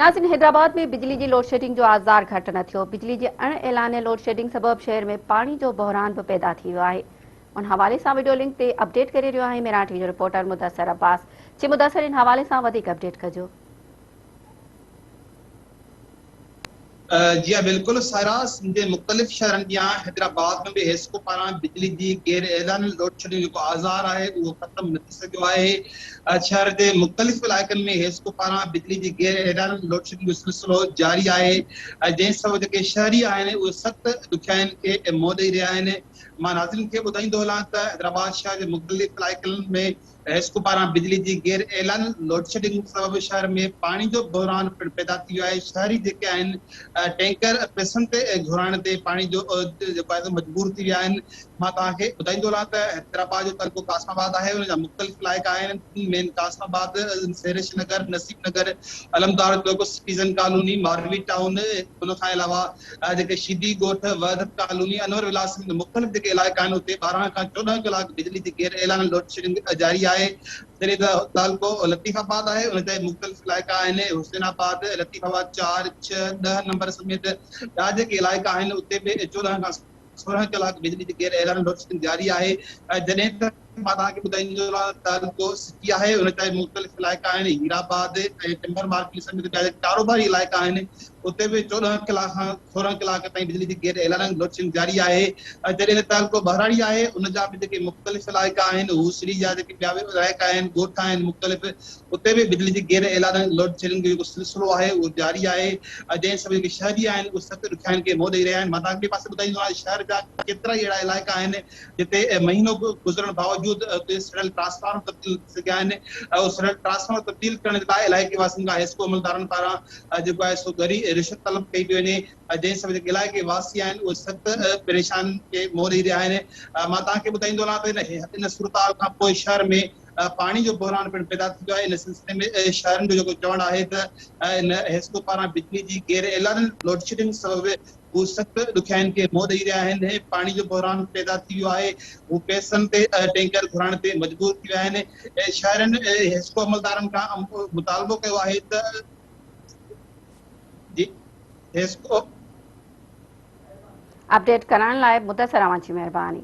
ناظرين حيدرآباد ۾ بجلي جي لوڊشيڊنگ جو آزار گهٽ نه ٿيو، بجلي جي اڻ اعلانيل لوڊشيڊنگ سبب شهر ۾ پاڻي جو بحران به پيدا ٿي ويو آهي. ان حوالي سان وڊيو لنڪ تي اپڊيٽ ڪري رهيو آهي ميران ٽي وي جو رپورٽر مدثر عباس. جي مدثر ان حوالي سان وڌيڪ اپڊيٽ ڪجو. جي ها بلڪل سائرا سنڌ جي مختلف شهرن جيان حيدرآباد ۾ به حيسڪو پاران بجلي جي غير اعلانيل لوڊشيڊنگ جيڪو آزار آهي اهو ختم نه ٿي سگهيو آهي شهر جي مختلف علائقن ۾ حيسڪو پاران بجلي جي غير اعلانيل لوڊشيڊنگ جو سلسلو جاري آهي جنهن سبب جيڪي شهري آهن اهي سخت ڏکيائين کي منهن ڏئي رهيا آهن مان ناظرين کي ٻڌائيندو هلان ته حيدرآباد شهر جي مختلف علائقن ۾ حيسڪو پاران بجلي جي غير اعلانيل لوڊشيڊنگ سبب شهر ۾ پاڻي جو بحران پڻ پيدا ٿي ويو آهي، شهري جيڪي آهن ٽينڪر پئسن تي گهرائڻ تي پاڻي جو جيڪو آهي سو مجبور ٿي ويا آهن، مان توهان کي ٻڌائيندو هلان ته حيدرآباد جو تعلقو قاسم آباد آهي ان جا مختلف علائقا آهن مين قاسم آباد، سيرش نگر، نصيب نگر، علمدار چوڪ، سٽيزن ڪالوني، ماروي ٽائون ان کان علاوه جيڪي شيدي ڳوٺ، وحدت ڪالوني، انور ولاس سميت مختلف جيڪي علائقا آهن اتي 12 کان 14 ڪلاڪ بجلي جي غير اعلانيل لوڊشيڊنگ جاري آهي جڏهن ته تعلقو لطيف آباد آهي ان جا مختلف علائقا آهن حسين آباد، لطيف آباد 4، 6، 10 نمبر سميت ٻيا جيڪي علائقا آهن اتي به 14 کان 16 ڪلاڪ بجلي جي غير اعلانيل لوڊشيڊنگ جاري آهي جڏهن ته مان توهان کي ٻڌائيندو هلان ته تعلقو سٽي آهي ان جا مختلف علائقا آهن هير آباد ۽ ٽمبر مارڪيٽ سميت ٻيا جيڪي ڪاروباري علائقا آهن اتي به 14 ڪلاڪ کان 16 ڪلاڪ تائين بجلي جي غير اعلانيل لوڊشيڊنگ جاري آهي جڏهن ته تعلقو ٻهراڙي آهي ان جا به جيڪي مختلف علائقا آهن هوسڙي جا جيڪي ٻيا به علائقا آهن ڳوٺ آهن مختلف اتي به بجلي جي غير اعلانيل لوڊشيڊنگ جو جيڪو سلسلو آهي اهو جاري آهي جنهن سبب جيڪي شهري آهن اهي سخت ڏکيائين کي منهن ڏئي رهيا آهن مان توهان کي ٻئي پاسي ٻڌائيندو آهيان شهر جا ڪيترائي اهڙا علائقا آهن جتي مهينو به گذرڻ باوجود اتي سڙيل ٽرانسفارمر تبديل نه ٿي سگهيا آهن اهو سڙيل ٽرانسفارمر تبديل ڪرڻ جي لاء علائقي واسين کان حيسڪو عملدارن پاران جيڪو آهي سو ڳري رشوت طلب ڪئي پئي وڃي جنهن سبب جيڪي علائقي واسي آهن اهي سخت پريشانين کي منهن ڏئي رهيا آهن مان توهان کي ٻڌائيندو هلان ته ان صورتحال کان پوء شهر ۾ پاڻي جو بحران پڻ پيدا ٿي ويو آهي ان سلسلي ۾ شهرين جو جيڪو چوڻ آهي ته ان حيسڪو پاران بجلي جي غير اعلانيل لوڊشيڊنگ سبب هو سخت ڏکيائين کي منهن ڏئي رهيا آهن، پاڻي جو بحران پيدا ٿي ويو آهي، هو پئسن تي ٽينڪر گهرائڻ تي مجبور ٿي ويا آهن، شهرين حيسڪو عملدارن کان مطالبو ڪيو آهي ته جي حيسڪو. اپڊيٽ ڪرڻ لاء مدثر اوهان جي مهرباني.